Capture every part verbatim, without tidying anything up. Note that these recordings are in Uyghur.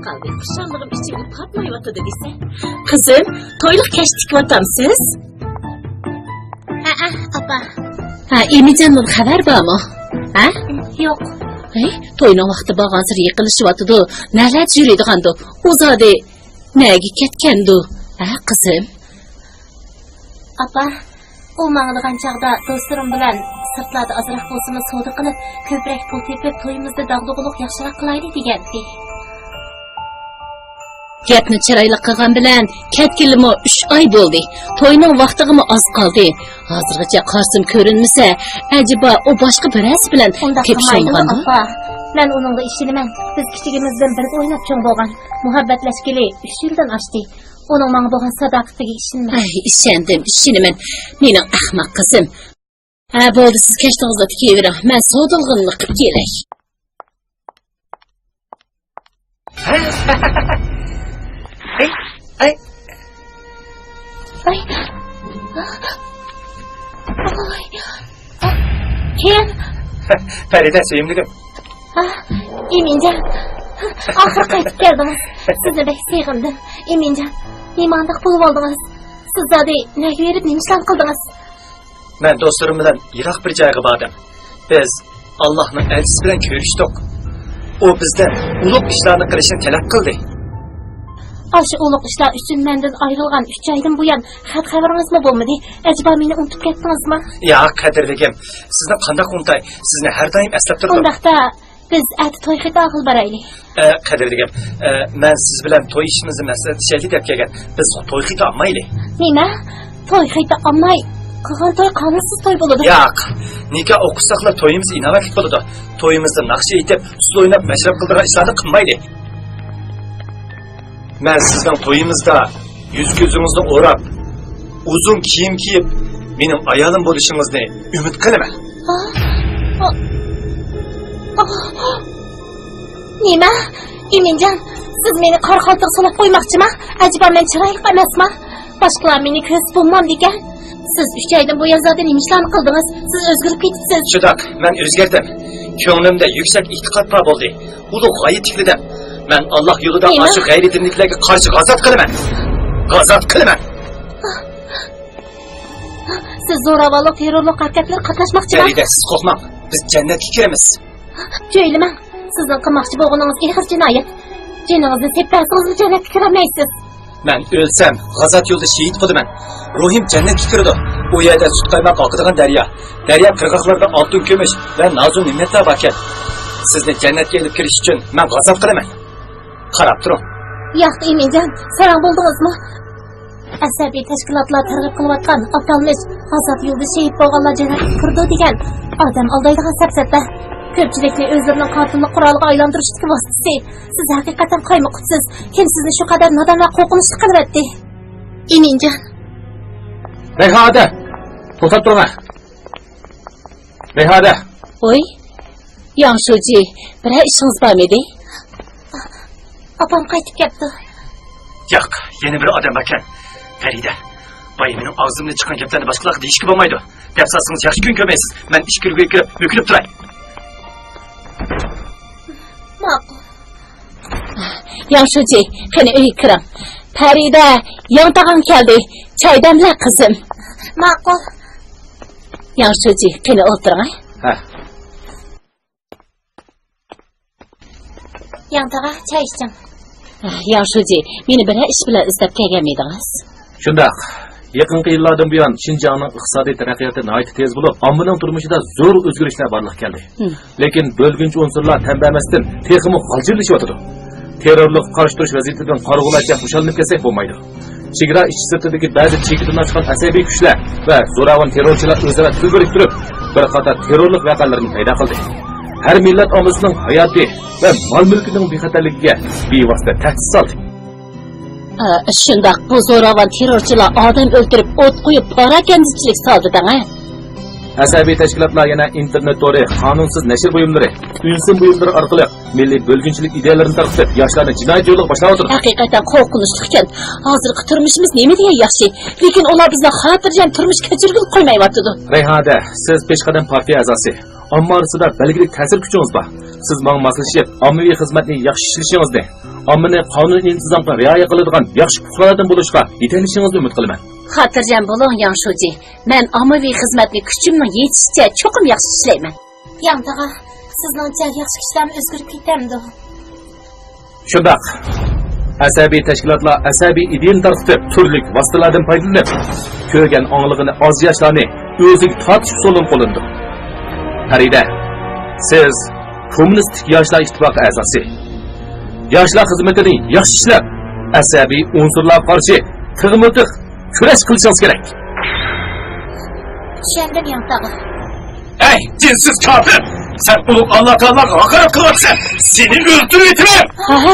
قالدى. خۇشاللىقىم ئىچىمدە پاتمايۋاتىدۇ دېسە. قىزىم، تويلۇق كەچ تىكىۋاتامسىز؟ ھەئە، ئاپا. ھە، ئىمىجاندىن خەۋەر بارمۇ؟ ھە؟ يوق. ھەي، توينىڭ ۋاقتى بارغانسېرى يېقىنلىشىۋاتىدۇ. نەلەردە يۈرىدىغاندۇ؟ ئۇ زادى نەگە كەتكەندۇ؟ ھە، قىزىم؟ ئاپا، ئۇ ماڭىدىغان چاغدا دوستلىرىم بىلەن سىرتلاردا ئازراق بولسىمۇ سودا قىلىپ، كۆپرەك پۇل تېپىپ، تويىمىزدا داغدۇغىلىق ياخشىراق قىلايلى دېگەنتى. گەپنى چىرايلىق قىلغان بىلەن كەتكىلىمۇ ئۈچ ئاي بولدى. توينىڭ ۋاقتىغىمۇ ئاز قالدى. ھازىرغىچە قارىسىم كۆرۈنمىسە، ئەجەبا ئۇ باشقا بىرەرسى بىلەن تېپىشالمىغاندۇ؟ ئاپا، مەن ئۇنىڭغا ئىشىنىمەن. بىز كىچىكىمىزدىن بىرگە ئويناپ چوڭ بولغان. مۇھەببەتلەشكىلى ئۈچ يىلدىن ئاشتى. ئۇنىڭ ماڭا بولغان ساداقىتىگە ئىشىنىمەن. ئەي، ئىشەندىم، ئىشىنىمەن. مېنىڭ ئەخمەق قىزىم. ھە، بولدى، سىز كەچتىڭىزلا تىكىۋېرىڭ. مەن سودىلغىنىنى قىپ كېلەي. ئاي. ئاي. ئاي. كىم؟ پەرىدە، سۆيۈملۈكۈم. ئىمىنجان، ئاخىرى قايتىپ كەلدىڭىز. سىزنى بەك سېغىندىم. ئىمىنجان، نېمانداق بولۇۋالدىڭىز؟ سىز زادى نەگە بېرىپ نېمە ئىشلارنى قىلدىڭىز؟ مەن دوستلىرىم بىلەن يىراق بىر جايغا باردىم. بىز ئاللاھنىڭ ئەلچىسى بىلەن كۆرۈشتۇق. ئۇ بىزدىن ئۇلۇغ ئىشلارنى قىلىشنى تەلەپ قىلدى. ئاشۇ ئۇلۇغ ئىشلار ئۈچۈن مەندىن ئايرىلغان ئۈچ ئايدىن بۇيان خەت-خەۋىرىڭىزمۇ بولمىدى. ئەجەبا مېنى ئۇنتۇپ كەتتىڭىزمۇ؟ ياق، قەدىرلىكىم. سىزنى قانداق ئۇنتاي؟ سىزنى ھەر دائىم ئەسلەپ تۇردۇم. ئۇنداقتا، بىز ئەتە توي خېتى ئالغىلى بارايلى. ئە، قەدىرلىكىم، ئە، مەن سىز بىلەن توي ئىشىمىزنى مەسلىھەتلىشەيلى دەپ كەلگەن. بىز توي خېتى ئالمايلى. نېمە؟ توي خېتى ئالماي قىلغان توي قانۇنسىز توي بولىدۇ. ياق. نىكاھ ئوقۇشساقلا تويىمىز ئىناۋەتلىك بولىدۇ. تويىمىزدا ناخشا ئېيتىپ، ئۇسسۇل ئويناپ، مەشرەپ قىلىدىغان ئىشلارنى قىلمايلى. مەن سىزنىڭ تويىمىزدا يۈز-كۆزىڭىزنى ئوراپ، ئۇزۇن كىيىم كىيىپ، مېنىڭ ئايالىم بولۇشىڭىزنى ئۈمىد قىلىمەن. نېمە؟ ئىمىنجان، سىز مېنى قارا خالتىغا سولاپ قويماقچىما؟ ئەجەبا مەن چىرايلىق ئەمەسما؟ باشقىلار مېنى كۆرسە بولمامدىكەن؟ سىز ئۈچ ئايدىن بۇيان زادى نېمە ئىشلارنى قىلدىڭىز؟ سىز ئۆزگىرىپ كېتىپسىز. شۇنداق، مەن ئۆزگەردىم. كۆڭلۈمدە يۈكسەك ئېتىقاد بار بولدى. ئۇلۇغ غايە تىكلىدىم. مەن ئاللاھ يولىدا ئاشۇ غەيرىي دىنلىكلەرگە قارشى غازات قىلىمەن. غازات قىلىمەن. سىز زوراۋانلىق، تېررورلۇق ھەرىكەتلىرىگە قاتناشماقچىما؟ پەرىدە، سىز قورقماڭ. بىز جەننەتكە كىرىمىز. جۆيلىمەڭ. سىزنىڭ قىلماقچى بولغىنىڭىز ئېغىر جىنايەت. جېنىڭىزنى سېلىپ بەرسىڭىزمۇ جەننەتكە كىرەلمەيسىز. مەن ئۆلسەم، غازات يولىدا شېھىت بولىمەن. روھىم جەننەتكە كىرىدۇ. ئۇ يەردە سۈت قايماق ئاقىدىغان دەريا، دەريا قىرغاقلىرىدا ئالتۇن، كۈمۈش ۋە نازۇ نېمەتلەر باركەن. سىزنى جەننەتكە ئېلىپ كىرىش ئۈچۈن مەن غازات قىلىمەن. قاراپ تۇرۇڭ. ياق، ئىمىنجان، ساراڭ بولدىڭىزمۇ؟ ئەسەبىي تەشكىلاتلار تەرغىب قىلىۋاتقان ئاتالمىش غازات يولىدا شېھىت بولغانلار جەننەتكە كىرىدۇ دېگەن ئادەم ئالدايدىغان سەپسەتە. كۆپچىلىكنى ئۆزلىرىنىڭ قاتىللىق قورالىغا ئايلاندۇرۇشتىكى ۋاسىتىسى. سىز ھەقىقەتەن قايمۇقۇپسىز. كىم سىزنى شۇ قەدەر نادان ۋە قورقۇنچلۇق قىلىۋەتتى؟ ئىمىنجان. رەيھانە! توختاپ تۇرۇڭ. رەيھانە! ۋوي، ياڭ شۇجى، بىرەر ئىشىڭىز بارمىدى؟ ئاپام قايتىپ كەپتۇ. ياق، يەنە بىر ئادەم باركەن. پەرىدە، بايا مېنىڭ ئاغزىمدىن چىققان گەپلەرنى باشقىلارغا دېيىشكە بولمايدۇ. دەپ سالسىڭىز ياخشى كۈن كۆرمەيسىز. مەن ئىچكىرىگە كىرىپ مۆكۈنۈپ تۇراي. ماقۇل. ياڭ شۇجى، قېنى ئۆيگە كىرىڭ. پەرىدە، ياڭ تاغاڭ كەلدى. چاي دەملە، قىزىم. ماقۇل. ياڭ شۇجى، قېنى ئولتۇرۇڭ، ھە؟ ھە. ياڭ تاغا، چاي ئىچىڭ. ياڭ شۇجى، مېنى بىرەر ئىش بىلەن ئىزدەپ كەلگەنمىدىڭىز؟ شۇنداق. يېقىنقى يىللاردىن بۇيان شىنجاڭنىڭ ئىقتىسادىي تەرەققىياتى ناھايىتى تېز بولۇپ، ئاممىنىڭ تۇرمۇشىدا زور ئۆزگىرىشلەر بارلىققا كەلدى. ھىم. لېكىن بۆلگۈنچى ئۇنسۇرلار تەم بەرمەستىن، تېخىمۇ غالجىرلىشىۋاتىدۇ. تېررورلۇققا قارشى تۇرۇش ۋەزىيىتىدىن قارىغۇلارچە خۇشاللىنىپ كەتسەك بولمايدۇ. چېگرا ئىچى سىرتىدىكى بەزى چېكىدىن ئاشقان ئەسەبىي كۈچلەر ۋە زوراۋان تېررورچىلار ئۆزئارا تىل بىرىكتۈرۈپ، بىر قاتار تېررورلۇق ۋەقەلىرىنى پەيدا قىلدى. ھەر مىللەت ئاممىسىنىڭ ھاياتى ۋە مال-مۈلكىنىڭ بىخەتەرلىكىگە بىۋاسىتە تەھدىت سالدى. ئا، شۇنداق، بۇ زوراۋان تېررورچىلار ئادەم ئۆلتۈرۈپ، ئوت قويۇپ، پاراكەندىچىلىك سالدى دەڭە. ئەسەبىي تەشكىلاتلار يەنە ئىنتېرنېت تورى، قانۇنسىز نەشر بۇيۇملىرى، ئۈنسىن بۇيۇملىرى ئارقىلىق مىللىي بۆلگۈنچىلىك ئىدىيەلىرىنى تارقىتىپ، ياشلارنى جىنايەت يولىغا باشلاۋاتىدۇ. ھەقىقەتەن قورقۇنچلۇق ئىكەن. ھازىرقى تۇرمۇشىمىز نېمە دېگەن ياخشى، لېكىن ئۇلار بىزنى خاتىرجەم تۇرمۇش كەچۈرگىلى قويمايۋاتىدۇ. رەيھانە، سىز پېشقەدەم پارتىيە ئەزاسى. ئامما ئارىسىدا بەلگىلىك تەسىر كۈچىڭىز بار. سىز ماڭا ماسلىشىپ، ئاممىۋى خىزمەتنى ياخشى ئىشلىشىڭىزنى، ئاممىنى قانۇن-ئىنتىزامغا رىئايە قىلىدىغان ياخشى پۇقرالىرىدىن بولۇشقا يېتەكلىشىڭىزنى ئۈمىد قىلىمەن. خاتىرجەم بولۇڭ، ياڭ شۇجى. مەن ئاممىۋى خىزمەتنى كۈچۈمنىڭ يېتىشىچە چوقۇم ياخشى ئىشلەيمەن. ياڭتاغا، سىزنىڭچە ياخشى كىشىلەرمۇ ئۆزگىرىپ كېتەمدۇ؟ شۇنداق. ئەسەبىي تەشكىلاتلار ئەسەبىي ئىدىيىنى تارقىتىپ، تۈرلۈك ۋاسىتىلەردىن پايدىلىنىپ، كۆرگەن ئاڭلىغىنى ئاز ياشلارنى ئۆزىگە تارتىش ئۇسۇلىنى قوللىنىدۇ. پەرىدە، سىز كوممۇنىستىك ياشلار ئىتتىپاقى ئەزاسى. ياشلار خىزمىتىنى ياخشى ئىشلەپ، ئەسەبىي ئۇنسۇرلارغا قارشى تىغمۇ تىغ كۈرەش قىلىشىڭىز كېرەك. چۈشەندىم، ياڭتاغا. ئەي، دىنسىز كاپىر! سەن ئۇلۇغ ئاللا تائالاغا ھاقارەت قىلىۋاتىسەن! سېنى ئۆلتۈرۈۋېتىمەن! ھە؟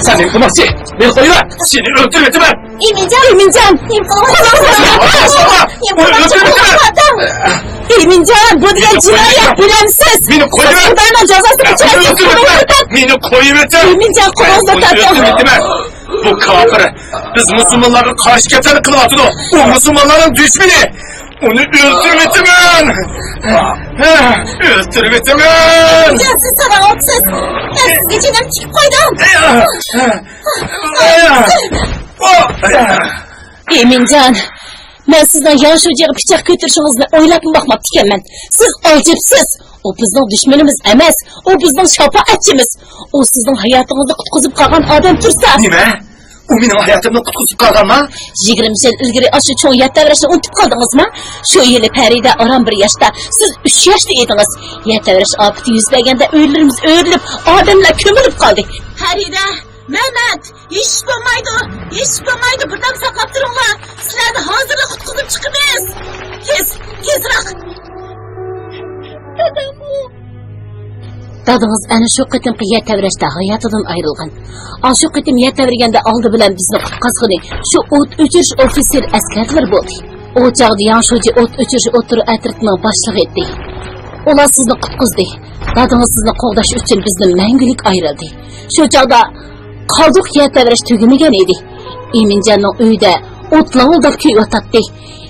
سەن نېمە قىلماقچى؟ مېنى قويۇۋەت! سېنى ئۆلتۈرۈۋېتىمەن! ئىمىنجان! ئىمىنجان! نېمە قىلىۋاتىسەن؟ ئۇنى ئۆلتۈرۈۋېتىمەن! ئىمىنجان، بۇ دېگەن جىنايەت، بىلەمسىز؟ مېنى قويۇۋەت! خۇداينىڭ جازاسى ئۈچۈن سىزنى قولۇڭدىن تارتىمەن! مېنى قويۇۋېتىڭ! ئىمىنجان، قولۇڭدىن تارتىمەن! بۇ كاپىر بىز مۇسۇلمانلارغا قارشى كەپتەرلىك قىلىۋاتىدۇ. ئۇ مۇسۇلمانلارنىڭ دۈشمىنى. ئۇنى ئۆلتۈرۈۋېتىمەن. ئۆلتۈرۈۋېتىمەن. يا، سىز ساراڭ ئوتسىز. مەن سىزگە جېنىم تىكىپ قويدۇم. ئىمىنجان، مەن سىزنىڭ ياڭ شۇجىغا پىچاق كۆتۈرۈشىڭىزنى ئويلاپمۇ باقماپتىكەنمەن. سىز ئاجىپسىز. ئۇ بىزنىڭ دۈشمىنىمىز ئەمەس، ئۇ بىزنىڭ شاپائەتچىمىز. ئۇ سىزنىڭ ھاياتىڭىزنى قۇتقۇزۇپ قالغان ئادەم تۇرسا. نېمە؟ ئۇ مېنىڭ ھاياتىمنى قۇتقۇزۇپ قالغانما؟ يىگىرمە يىل ئىلگىرى ئاشۇ چوڭ يەر تەۋرەشنى ئۇنتۇپ قالدىڭىزمۇ؟ شۇ يىلى پەرىدە ئاران بىر ياشتا، سىز ئۈچ ياشتا ئىدىڭىز. يەر تەۋرەش ئاپىتى يۈز بەرگەندە ئۆيلىرىمىز ئۆرۈلۈپ، ئادەملەر كۆمۈلۈپ قالدى. پەرىدە، مەمەت! ھېچ ئىش بولمايدۇ، ھېچ ئىش بولمايدۇ، بىردەم ساقلاپ تۇرۇڭلار، سىلەرنى ھازىرلا قۇتقۇزۇپ چىقىمىز. تېز، تېزراق. داداممۇ؟ دادىڭىز ئەنە شۇ قېتىمقى يەر تەۋرەشتە ھاياتىدىن ئايرىلغان. ئاشۇ قېتىم يەر تەۋرىگەندە ئالدى بىلەن بىزنى قۇتقازغىنى شۇ ئوت ئۆچۈرۈش ئوفىتسېر ئەسكەرلىرى بولدى. ئۇ چاغدا ياڭ شۇجى ئوت ئۆچۈرۈش ئوتتۇرا ئەترىتىنىڭ باشلىقى ئىدى. ئۇلار سىزنى قۇتقۇزدى. دادىڭىز سىزنى قوغداش ئۈچۈن بىزدىن مەڭگۈلۈك ئايرىلدى. شۇ چاغدا قالدۇق يەر تەۋرەش تۈگىمىگەن ئىدى. ئىمىنجاننىڭ ئۆيىدە ئوت لاۋۇلداپ كۆيۈۋاتاتتى.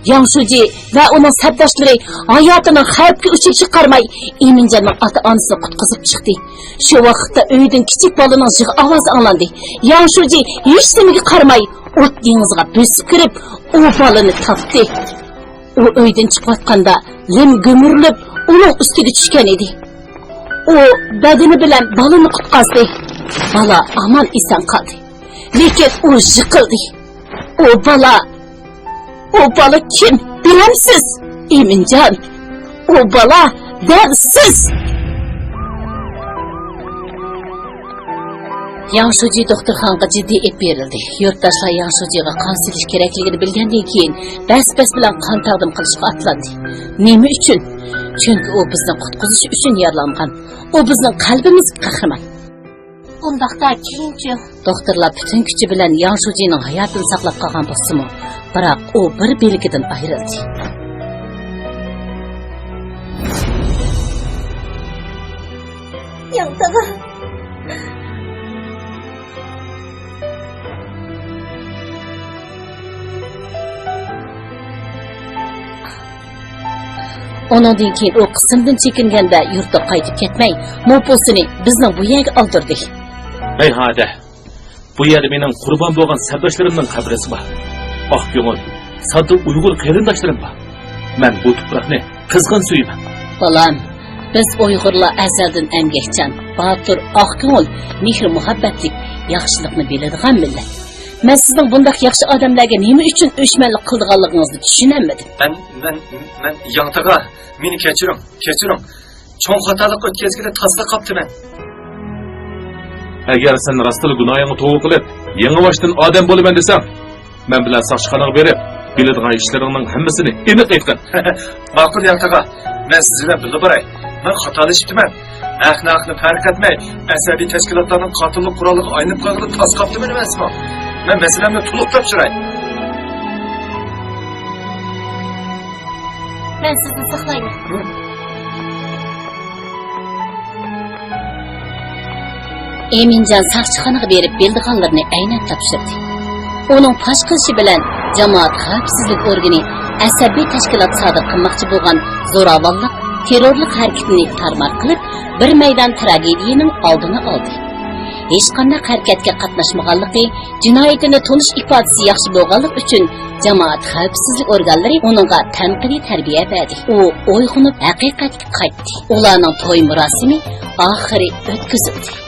ياڭ شۇجى ۋە ئۇنىڭ سەپداشلىرى ھاياتىنىڭ خەۋپكە ئۇچرىشىغا قارىماي، ئىمىنجاننىڭ ئاتا-ئانىسىنى قۇتقۇزۇپ چىقتى. شۇ ۋاقىتتا ئۆيدىن كىچىك بالىنىڭ يىغا ئاۋازى ئاڭلاندى. ياڭ شۇجى ھېچنېمىگە قارىماي، ئوت دېڭىزىغا بۆسۈپ كىرىپ، ئۇ بالىنى تاپتى. ئۇ ئۆيدىن چىقىۋاتقاندا لىم گۈمۈرۈلۈپ ئۇنىڭ ئۈستىگە چۈشكەن ئىدى. ئۇ بەدىنى بىلەن بالىنى قۇتقازدى. بالا ئامان-ئېسەن قالدى. لېكىن ئۇ يىقىلدى. ئۇ بالا، ئۇ بالا كىم؟ بىلەمسىز؟ ئىمىنجان. ئۇ بالا دەل سىز! ياڭ شۇجى دوختۇرخانىغا جىددىي ئېلىپ بېرىلدى. يۇرتداشلار ياڭ شۇجىغا قان سېلىش كېرەكلىكىنى بىلگەندىن كېيىن، بەس-بەس بىلەن قان تەقدىم قىلىشقا ئاتلاندى. نېمە ئۈچۈن؟ چۈنكى ئۇ بىزنى قۇتقۇزۇش ئۈچۈن يارىلانغان. ئۇ بىزنىڭ قەلبىمىزدىكى قەھرىمان. ئۇنداقتا كېيىنچۇ؟ دوختۇرلار پۈتۈن كۈچى بىلەن ياڭ شۇجىنىڭ ھاياتىنى ساقلاپ قالغان بولسىمۇ، بىراق ئۇ بىر بىلىكىدىن ئايرىلدى. ياڭتاغا. ئۇنىڭدىن كېيىن ئۇ قىسىمدىن چېكىنگەندە يۇرتىغا قايتىپ كەتمەي، نوپۇسىنى بىزنىڭ بۇ يەرگە ئالدۇردى. ھەيھادە، بۇ يەردە مېنىڭ قۇربان بولغان سەپداشلىرىمنىڭ قەبرىسى بار. ئاق كۆڭۈل، ساددا ئۇيغۇر قېرىنداشلىرىم بار. مەن بۇ تۇپراقنى قىزغىن سۆيىمەن. بالام، بىز ئۇيغۇرلار ئەزەلدىن ئەمگەكچان، باتۇر، ئاق كۆڭۈل، مېھىر-مۇھەببەتلىك، ياخشىلىقنى بىلىدىغان مىللەت. مەن سىزنىڭ بۇنداق ياخشى ئادەملەرگە نېمە ئۈچۈن ئۆچمەنلىك قىلىدىغانلىقىڭىزنى چۈشىنەلمىدىم. مەن، مەن، مەن ياڭتاغا، مېنى كەچۈرۈڭ، كېچىرىڭ. چوڭ خاتالىق ئۆتكەزگىلى تاسلا قاپتىمەن. ئەگەر سەن راستلا گۇناھىڭنى توۋا قىلىپ، يېڭىباشتىن ئادەم بولىمەن دېسەڭ، مەن بىلەن ساقچىخانىغا بېرىپ، بىلىدىغان ئىشلىرىڭنىڭ ھەممىسىنى ئېنىق ئېيتقىن. ماقۇل، ياڭتاغا، مەن سىز بىلەن بىللە باراي. مەن خاتالىشىپتىمەن. ھەق-ناھەقنى پەرق ئەتمەي، ئەسەبىي تەشكىلاتلارنىڭ قاتىللىق قورالىغا ئايلىنىپ قالغىلى تاس قاپتىمەن ئەمەسمۇ؟ مەن مەسىلەمنى تولۇق تاپشۇراي. مەن سىزنى ساقلايمەن. ئىمىنجان ساقچىخانىغا بېرىپ، بىلىدىغانلىرىنى ئەينەن تاپشۇردى. ئۇنىڭ پاش قىلىشى بىلەن، جامائەت خەۋپسىزلىك ئورگىنى ئەسەبىي تەشكىلات سادىر قىلماقچى بولغان زوراۋانلىق، تېررورلۇق ھەرىكىتىنى تارمار قىلىپ، بىر مەيدان تراگېدىيىنىڭ ئالدىنى ئالدى. ھېچقانداق ھەرىكەتكە قاتناشمىغانلىقى، جىنايىتىنى تونۇش ئىپادىسى ياخشى بولغانلىقى ئۈچۈن جامائەت خەۋپسىزلىك ئورگانلىرى ئۇنىڭغا تەنقىدىي تەربىيە بەردى. ئۇ ئويغىنىپ ھەقىقەتكە قايتتى. ئۇلارنىڭ توي مۇراسىمى ئاخىرى ئۆتكۈزۈلدى.